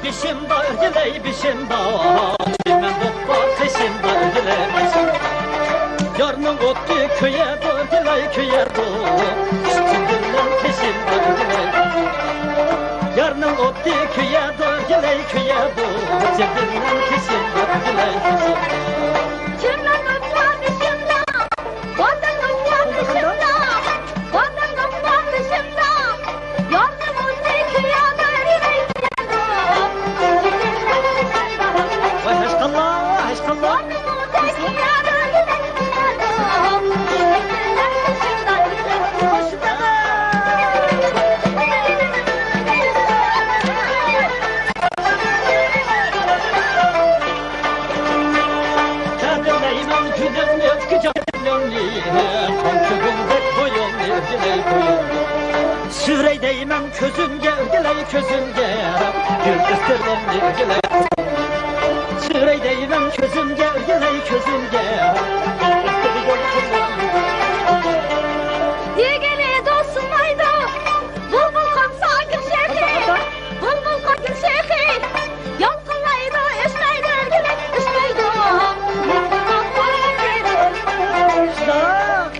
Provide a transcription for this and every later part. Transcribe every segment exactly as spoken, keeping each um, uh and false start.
بېشىمدا ئۆرگىلەي بېشىمدا، مەن دوپپا قېشىمدا ئۆرگىلەي قېشىمدا. يارنىڭ ئوتى كۆيەدۇ ئۆرگىلەي كۆيەدۇ، ئۈستۈندىن مەن قېشىمدا ئۆرگىلەي. يارنىڭ ئوتى كۆيەدۇ ئۆرگىلەي كۆيەدۇ، ئۈستۈندىن مەن قېشىمدا ئۆرگىلەي قېشىمدا. ۋاي، ھەشقاللا، ھەشقاللا. قەدىرلەيمەن گۈلۈڭنى، ئۆتكۈچە گۈلۈڭنى، قان كۆگۈلدەك بويۇڭنى، ئۆرگىلەي بويۇڭنى. سۈرەي دەيمەن كۆزۈڭگە، ئۆرگىلەي كۆزۈڭگە، گۈل ئۆستۈرگەننى، ئۆرگىلەي. سۈرەي دەيمەن كۆزۈڭگە، ئۆرگىلەي كۆزۈڭگە. دېگىلى دوستۇم ئايدا، بۇلبۇل قاقسا گۈل شېخى، بۇلبۇل قاقسا گۈل شېخى. يالقۇنلايدۇ، ئۆچمەيدۇ، ئۆرگىلەي ئۆچمەيدۇ.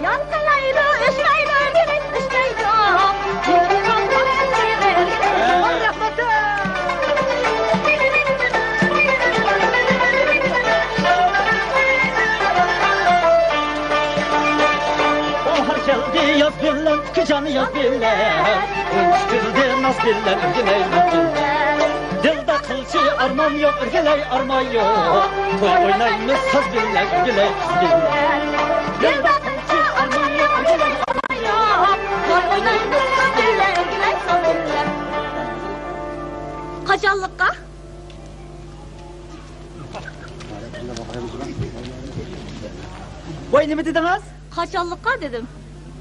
يالقۇنلايدۇ، ئۆچمەيدۇ، ئۆرگىلەي ئۆچمەيدۇ. باھار كەلدى ياز بىلەن، ئۇكىجان ياز بىلەن، ئۈنچۈكۈلدى ناز بىلەن، ئۆرگىلەي ناز بىلەن. دىلدا قىلچە ئارمان يوق، ئۆرگىلەي ئارمان يوق. توي ئوينايمىز ساز بىلەن، ئۆرگىلەي ساز بىلەن. دىلدا قىلچە ئارمان يوق، ئۆرگىلەي ئارمان يوق. توي ئوينايمىز ساز بىلەن، ئۆرگىلەي ساز بىلەن. قاچانلىققا؟ ۋاي، نېمە دېدىڭىز؟ قاچانلىققا دېدىم.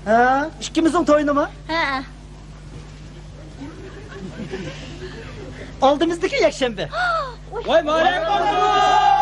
ھە، ئىككىمىزنىڭ تويىنىمۇ؟ ھە. ئالدىمىزدىكى يەكشەنبە. ۋاي، مۇبارەك بولسۇن!